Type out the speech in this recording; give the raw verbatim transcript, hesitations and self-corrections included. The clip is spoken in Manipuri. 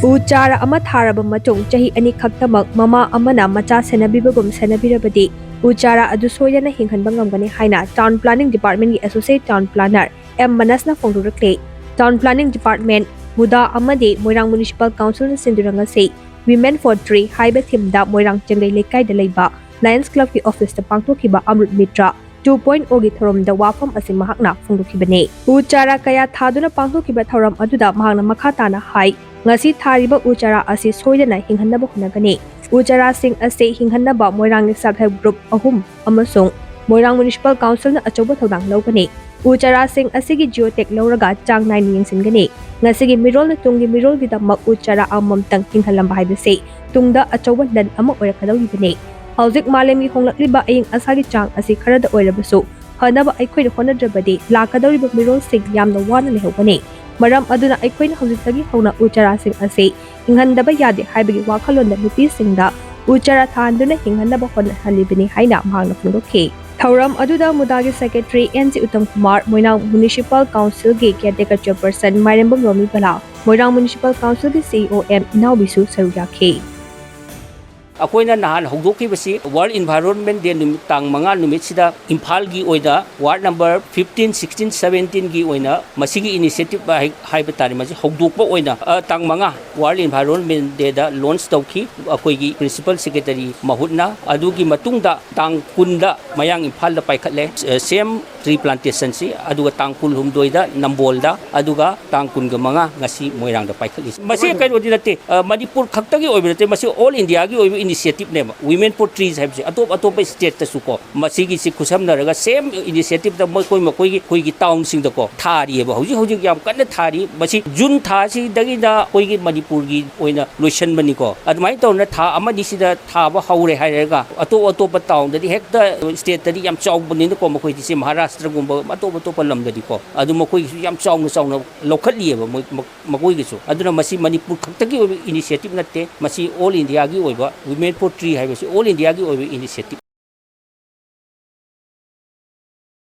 ꯎ ꯆꯥꯔꯥ ꯑꯃ ꯊꯥꯔꯕ ꯃꯇꯨꯡ ꯆꯍꯤ ꯑꯅꯤ ꯈꯛꯇꯃꯛ ꯃꯃꯥ ꯑꯃꯅ ꯃꯆꯥ ꯁꯦꯟꯅꯕꯤꯕꯒꯨꯝ ꯁꯦꯟꯅꯕꯤꯔꯕꯗꯤ ꯎ ꯆꯥꯔꯥ ꯑꯗꯨ ꯁꯣꯏꯗꯅ ꯍꯤꯡꯍꯟꯕ ꯉꯝꯒꯅꯤ ꯍꯥꯏꯅ Town Planning Department ꯀꯤ Associate Town Planner ꯑꯦꯝ ꯃꯅꯁꯅ ꯐꯣꯡꯗꯣꯔꯛꯂꯤ꯫ Town Planning Department, ꯃꯨꯗꯥ ꯑꯃꯗꯤ ꯃꯣꯏꯔꯥꯡ Municipal Council ꯅ ꯁꯤꯟꯗꯨꯅ ꯉꯁꯤ Women for Tree ꯍꯥꯏꯕ theme ꯗ ꯃꯣꯏꯔꯥꯡ ꯆꯦꯡꯂꯩ ꯂꯩꯀꯥꯏꯗ ꯂꯩꯕ Lions Club ꯀꯤ office ꯇ ꯄꯥꯡꯊꯣꯛꯈꯤꯕ Amrut Mitra two point O ꯒꯤ ꯊꯧꯔꯝꯗ ꯋꯥꯐꯝ ꯑꯁꯤ ꯃꯍꯥꯛꯅ ꯐꯣꯡꯗꯣꯛꯈꯤꯕꯅꯤ꯫ ꯎ ꯆꯥꯔꯥ ꯀꯌꯥ ꯊꯥꯗꯨꯅ ꯄꯥꯡꯊꯣꯛꯈꯤꯕ ꯊꯧꯔꯝ ꯑꯗꯨꯗ ꯃꯍꯥꯛꯅ ꯃꯈꯥ ꯇꯥꯅ ꯍꯥꯏ, ꯉꯁꯤ ꯊꯥꯔꯤꯕ ꯎ ꯆꯥꯔꯥ ꯑꯁꯤ ꯁꯣꯏꯗꯅ ꯍꯤꯡꯍꯟꯅꯕ ꯍꯣꯠꯅꯒꯅꯤ꯫ ꯎ ꯆꯥꯔꯥꯁꯤꯡ ꯑꯁꯤ ꯍꯤꯡꯍꯟꯅꯕ ꯃꯣꯏꯔꯥꯡꯒꯤ Self Help Group ꯑꯍꯨꯝ ꯑꯃꯁꯨꯡ ꯃꯣꯏꯔꯥꯡ Municipal Council ꯅ ꯑꯆꯧꯕ ꯊꯧꯗꯥꯡ ꯂꯧꯒꯅꯤ꯫ ꯎ ꯆꯥꯔꯥꯁꯤꯡ ꯑꯁꯤꯒꯤ geotag ꯂꯧꯔꯒ ꯆꯥꯡ ꯅꯥꯏꯅ ꯌꯦꯡꯁꯤꯟꯒꯅꯤ꯫ ꯉꯁꯤꯒꯤ ꯃꯤꯔꯣꯜꯅ ꯇꯨꯡꯒꯤ ꯃꯤꯔꯣꯜꯒꯤꯗꯃꯛ ꯎ ꯆꯥꯔꯥ ꯑꯃꯃꯝꯇꯪ ꯍꯤꯡꯍꯜꯂꯝꯕ ꯍꯥꯏꯕꯁꯤ ꯇꯨꯡꯗ ꯑꯆꯧꯕ ꯂꯟ ꯑꯃ ꯑꯣꯏꯔꯛꯀꯗꯧꯔꯤꯕꯅꯤ꯫ ꯍꯧꯖꯤꯛ ꯃꯥꯂꯦꯝꯒꯤ ꯍꯣꯡꯂꯛꯂꯤꯕ ꯑꯏꯪ ꯑꯁꯥꯒꯤ ꯆꯥꯡ ꯑꯁꯤ ꯈꯔꯗ ꯑꯣꯏꯔꯕꯁꯨ ꯐꯅꯕ ꯑꯩꯈꯣꯏꯅ ꯍꯣꯠꯅꯗ꯭ꯔꯕꯗꯤ ꯂꯥꯛꯀꯗꯧꯔꯤꯕ ꯃꯤꯔꯣꯜꯁꯤꯡ ꯌꯥꯝꯅ ꯋꯥꯅ ꯂꯩꯍꯧꯒꯅꯤ꯫ ꯃꯔꯝ ꯑꯗꯨꯅ ꯑꯩꯈꯣꯏꯅ ꯍꯧꯖꯤꯛꯇꯒꯤ ꯍꯧꯅ ꯎ ꯆꯥꯔꯥꯁꯤꯡ ꯑꯁꯤ ꯍꯤꯡꯍꯟꯗꯕ ꯌꯥꯗꯦ ꯍꯥꯏꯕꯒꯤ ꯋꯥꯈꯜꯂꯣꯟꯗ ꯅꯨꯄꯤꯁꯤꯡꯗ ꯎ ꯆꯥꯔꯥ ꯊꯥꯍꯟꯗꯨꯅ ꯍꯤꯡꯍꯟꯅꯕ ꯍꯣꯠꯅꯍꯜꯂꯤꯕꯅꯤ ꯍꯥꯏꯅ ꯃꯍꯥꯛꯅ ꯐꯣꯡꯗꯣꯛꯈꯤ꯫ ꯊꯧꯔꯝ ꯑꯗꯨꯗ ꯃꯨꯗꯥꯒꯤ Secretary N G Uttam Kumar, Moirang Municipal Council ꯒꯤ Caretaker Chairperson Mairembam Romibala, Moirang Municipal Council ꯒꯤ ꯁꯤ ꯏ ꯑꯣ ꯑꯦꯝ ꯏꯅꯥꯎꯕꯤꯁꯨ ꯁꯔꯨꯛ ꯌꯥꯈꯤ꯫ ꯑꯩꯈꯣꯏꯅ ꯅꯍꯥꯟ ꯍꯧꯗꯣꯛꯈꯤꯕꯁꯤ World Environment Day ꯅꯨꯃꯤꯠ, ꯇꯥꯡ ꯃꯉꯥ ꯅꯨꯃꯤꯠꯁꯤꯗ ꯏꯝꯐꯥꯜꯒꯤ ꯑꯣꯏꯅ ward number fifteen, sixteen, seventeen ꯒꯤ ꯑꯣꯏꯅ ꯃꯁꯤꯒꯤ initiative ꯍꯥꯏ-, ꯍꯥꯏꯕ ꯇꯥꯔꯦ, ꯃꯁꯤ ꯍꯧꯗꯣꯛꯄ ꯑꯣꯏꯅ, ꯑ, ꯇꯥꯡ ꯃꯉꯥ World Environment Day ꯗ launch ꯇꯧꯈꯤ ꯑꯩꯈꯣꯏꯒꯤ Principal Secretary ꯃꯍꯨꯠꯅ꯫ ꯑꯗꯨꯒꯤ ꯃꯇꯨꯡꯗ ꯇꯥꯡ ꯀꯨꯟꯗ ꯃꯌꯥꯡ ꯏꯝꯐꯥꯜꯗ ꯄꯥꯏꯈꯠꯂꯦ, ꯑ, same tree plantation ꯁꯤ, ꯑꯗꯨꯒ ꯇꯥꯡ ꯀꯨꯟꯍꯨꯝꯗꯣꯏꯗ ꯅꯝꯕꯣꯜꯗ, ꯑꯗꯨꯒ ꯇꯥꯡ ꯀꯨꯟꯒ ꯃꯉꯥ ꯉꯁꯤ ꯃꯣꯏꯔꯥꯡꯗ ꯄꯥꯏꯈꯠꯂꯤꯁꯤ꯫ ꯃꯁꯤ ꯀꯩꯅꯣꯗꯤ ꯅꯠꯇꯦ, ꯑ, ꯃꯅꯤꯄꯨꯔ ꯈꯛꯇꯒꯤ ꯑꯣꯏꯕ ꯅꯠꯇꯦ, ꯃꯁꯤ all India ꯒꯤ ꯑꯣꯏꯕ initiative ꯅꯦꯕ꯫ Women for Trees ꯍꯥꯏꯕꯁꯦ ꯑꯇꯣꯞ ꯑꯇꯣꯞꯄ state ꯇꯁꯨ ꯀꯣ, ꯃꯁꯤꯒꯤꯁꯤ ꯈꯨꯠꯁꯝꯅꯔꯒ same initiative ꯇ ꯃꯈꯣꯏ ꯃꯈꯣꯏꯒꯤ, ꯑꯩꯈꯣꯏꯒꯤ town ꯁꯤꯡꯗꯀꯣ ꯊꯥꯔꯤꯑꯕ, ꯍꯧꯖꯤꯛ ꯍꯧꯖꯤꯛ ꯌꯥꯝ ꯀꯟꯅ ꯊꯥꯔꯤ꯫ ꯃꯁꯤ ꯖꯨꯟ ꯊꯥꯁꯤꯗꯒꯤꯅ ꯑꯩꯈꯣꯏꯒꯤ ꯃꯅꯤꯄꯨꯔꯒꯤ ꯑꯣꯏꯅ ꯂꯣꯏꯁꯟꯕꯅꯤꯀꯣ꯫ ꯑꯗꯨꯃꯥꯏꯅ ꯇꯧꯗꯅ ꯊꯥ ꯑꯃꯅꯤ ꯁꯤꯗ ꯊꯥꯕ ꯍꯧꯔꯦ ꯍꯥꯏꯔꯒ ꯑꯇꯣꯞ ꯑꯇꯣꯞꯄ town ꯗꯗꯤ ꯍꯦꯛꯇ state ꯇꯗꯤ ꯌꯥꯝ ꯆꯥꯎꯕꯅꯤꯅꯀꯣ, ꯃꯈꯣꯏꯗꯤ ꯁꯤ ꯃꯍꯥꯔꯥꯁꯇ꯭ꯔꯒꯨꯝꯕ ꯑꯇꯣꯞ ꯑꯇꯣꯞꯄ ꯂꯝꯗꯗꯤꯀꯣ, ꯑꯗꯨ ꯃꯈꯣꯏꯒꯤꯁꯨ ꯌꯥꯝ ꯆꯥꯎꯅ ꯆꯥꯎꯅ ꯂꯧꯈꯠꯂꯤꯑꯕ ꯃꯣꯏ, ꯃ-, ꯃꯈꯣꯏꯒꯤꯁꯨ꯫ ꯑꯗꯨꯅ ꯃꯁꯤ ꯃꯅꯤꯄꯨꯔ ꯈꯛꯇꯒꯤ ꯑꯣꯏꯕ initiative ꯅꯠꯇꯦ, ꯃꯁꯤ all India ꯒꯤ ꯑꯣꯏꯕ, Women for Tree ꯍꯥꯏꯕꯁꯤ all India ꯒꯤ ꯑꯣꯏꯕ initiative꯫